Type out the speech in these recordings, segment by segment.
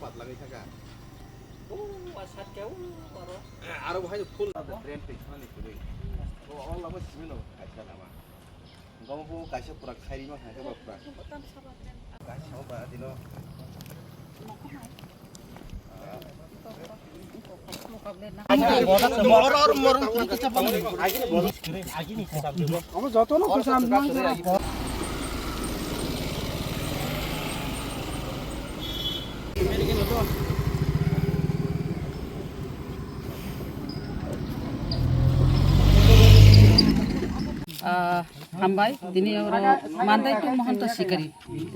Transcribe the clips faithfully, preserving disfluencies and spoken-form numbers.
Patlangwi thaka. O, a sat khe, o, aro. Aro bo hai full drain twi thani kwrwi. O, o lama simi no kaisa lama. Gamo bo kaisa pura khairi ma hai ba pura. Kaisa ba dino. Omo jotono khwcham nang jora. Ah, hambai, tini oro Mandaitu Mohonto Sikari,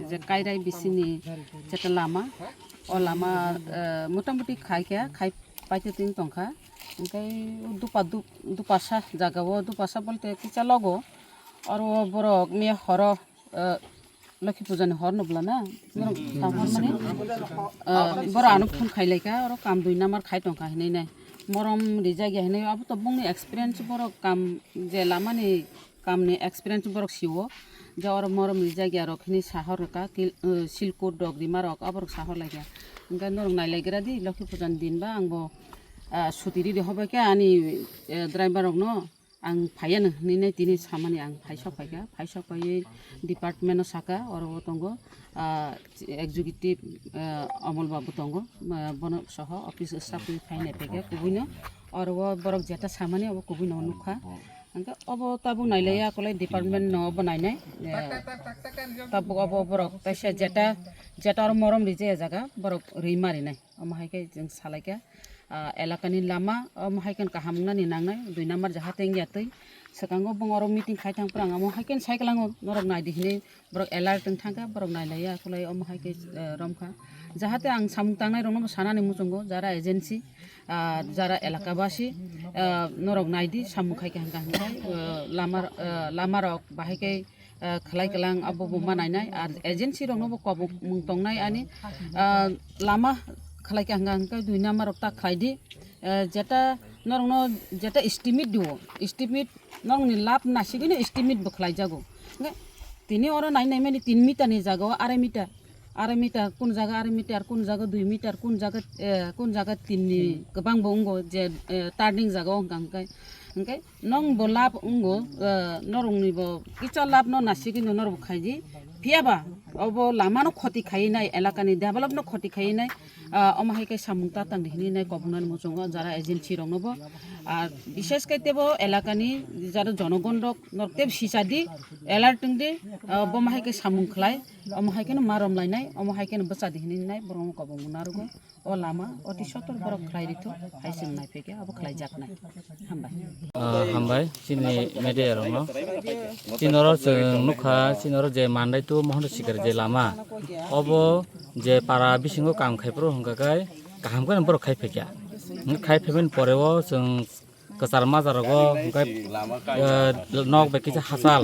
je Kairai bisini jeta lama, o lama, eh, motamoti khai khe, khai paite tini tongkha, hingke dupa dup-, dupasa jaga o, dupasa bolte kisa logo, oro borok miya horo, eh, Lokhi puja ni hor no bwla na? Borok tang hor mani, ah, borok ano phone khai lai kha, oro kam dui number khai tong kha hinui nai. Morom rijak ya hinui, abo to bongni experience borok kam je lama ni kam ni experience borok si o. Je oro morom rijak ya rok hinui sa hor kha, kil-, eh, silkur dok rima rok aborok sa hor lai kha. Hingke norok nai lai gra di, Lokhi puja ni din ba ang bo, ah, suti ridi hobai khe ani, eh, driver rok no. Ang phaiya nw hinui nai tini samani ang phaisok phaikha, phaisok phaiwi department o saka, oro o tongo, ah, executive, ah, Amol Babu tongo, ah, bono soho office staff rwi phainai phaikha kubuino, oro o borok jeta samani obo kubuino nukha. Hingke obo tabuk nailaiya akolai department no obo nainai, eh, tabuk obo borok kaisa jeta, jeta oro morom rijaya jaga borok rwi marinai. Omo hai khe chwng salaikha, ah, elakani lama, omo hai khe kaham wngnani nangnai, dui number jahate wngya twi. Swkango bung oro meeting khai thang phrang, omo hai khe sai kwlango, norok nai di hinui borok alert wng thang kha, borok nai laiya, akolai omo hai khe, eh, rom kha. Jahate ang samung tangnai rokno bo sanani muchungo, jara agency, ah, jara elaka basi, ah, norok nai di, samung khai kha hwnka hwnkhe, eh, lama, eh, lama rok bahai khe, ah, khlai kwlang abo bo ma nainai, ar agency rokno bo kobok mung tongnai ani, ah, lama khlai kha hwnka hwnkhe dui number rok ta khlai di, ah, jeta norokno jeta estimate diwo, estimate norokni lab nasigwino estimate bo khlai jago. Hwnkhe tini oro nai nai mani tin meter ni jaga o arai meter, arai meter, kun jaga arai meter, kun jaga dui meter, kun jaga, eh, kun jaga tin ni kwbang bo wngo je, eh, turning jaga o hwnka hwnkhe, hwnkhe Nong bo lab wngo, eh, norokni bo kisa lab no nasigwi no norok bo khaidi. Phiya ba obo lama no khoti khaiwi nai, elaka ni develop no khoti khaiwi nai, ah, omo hai khe samung ta tang di hinui nai kobong nani muchungo jara agency rok no bo. Ar bishes khe tebo elaka ni jara jonogon rok norok tebo sisa di, alert wng di, ah, bo ma hai khe samung khlai, omo hai khe no ma rom lai nai, omo hai khe no bwcha di hinui nai borok no kobong bo narogo. O lama oti sotor borok khlai rithok, hai chwng nai phaikhe abo khlai jaknai. Hambai. Ah, hambai, chini media rokno. Chini oro chwng nukha, chini oro je Mandaitu Mohonto Sikari je lama. Obo je para bisingo kam khai phuru hwnkha khe kaham khe borok khai phaikha. Khai phaimani pore o chwng kwchar majra rogo hwnkhe, eh, nok bai kisa hachal.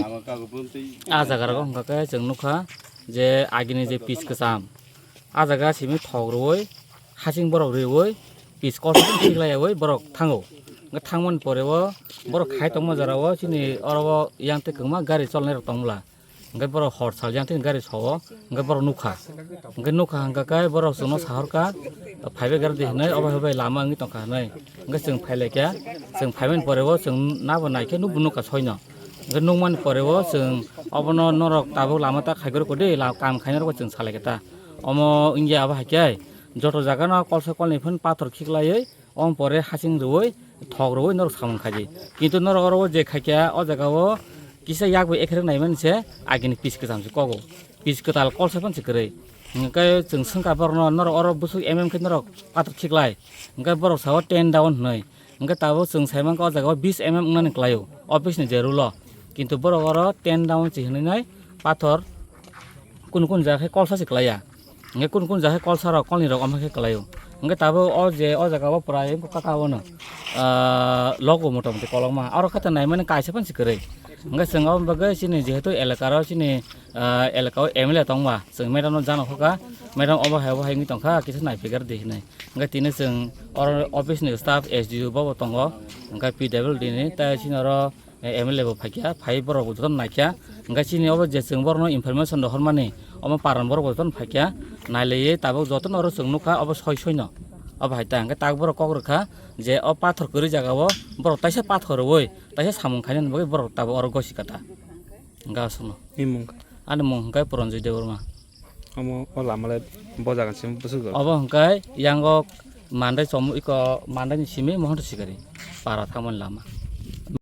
Ah jaga rogo hwnkha khe chwng nukha je agini je pitch kwcham. Ah jaga simi thok rwui, hasing borok rwui, pitch kotor khe khiklaiwi borok thango. Hwnkhe thangmani pore o borok khai tongma jora o chini oro o yang tei kwbangma gari cholnai rok tongmwla. Hwnkhe borok hor sal yang tei gari so o, hwnkhe borok nukha. Hwnkhe nukha hwnkha khe borok chwngno sahorkha, phaibai gari di hinui, obo hai bai lama wngwi tongkha hinui. Hwnkhe chwng phailaikha, chwng phaimani pore o chwng nabo naikhe nukbo nukha soino. Hwnkhe nukmani pore o chwng obono norok tabuk lama ta khaikhwrwk di, la-, kam khainai rokbo chwng salaikha ta. Omo wngya abo hai khe joto jaga no kolsa kolni phano pathor khiklaiwi, omo pore hasing rwui, thok rwui norok samung khaidi. Kintu norok oro o je khaikha, o jaga o kisa yak bai ekhrwk naimani se agini pitch kwcham se kogo. Pitch kwtal kolsa phano se kwrwi. Hwnkhe chwng swngkha borokno, norok oro bwswk M M khe norok pathor khiklai. Hwnkhe borok sao ten down hinui. Hwnkhe tabuk chwng saimankha o jaga o bis M M wngnani kwlaio, office ni je rule o. Kintu borok oro ten down se hinui nai pathor kunu kunu jaga khe kolsa se kwlaiya. Hwnkhe kunu kunu jaga khe kolsa rok kolni rok omo khe kwlaio. Hwnkhe tabuk o je o jaga o prai wngkha kaka o no, ah, logo motamoti kolokma. Oro khe ta naimani kaisa phano se kwrwi. Hwnkhe chwng omo bagwi chini jehetu elaka ro chini, ah, elaka o M L A tongma, chwng madam no jano kha, madam obo hai obo hai wngwi tongkha, kisa naiphikar di hinui. Hwnkhe tini chwng oro office ni staff S D O bobo tongo, hwnkhe P W D ni, tei chini oro M L A bo phaikya, phai borok bo jotono naikya. Hwnkhe chini obo je chwng borokno information rohormani, omo paran borok bo jotono phaikya, nailaiwi tabuk jotono oro chwng nukha obo soi soino. Obo hai ta hwnkhe tak borok kok rwkha je o pathor kwrwi jagao borok taisa pathor rwui taisa samung khainani bagwi borok tabuk oro gosi kata. Hwnkhe aswkno. Nimung. Ani mung hwnkhe Puranjoy Debbarma. Omo o lama le bo jaga simi bwswk jora? Obo hwnkhe yango Mandai chomo iko Mandai ni simi Mohonto Sikari para thangmani lama.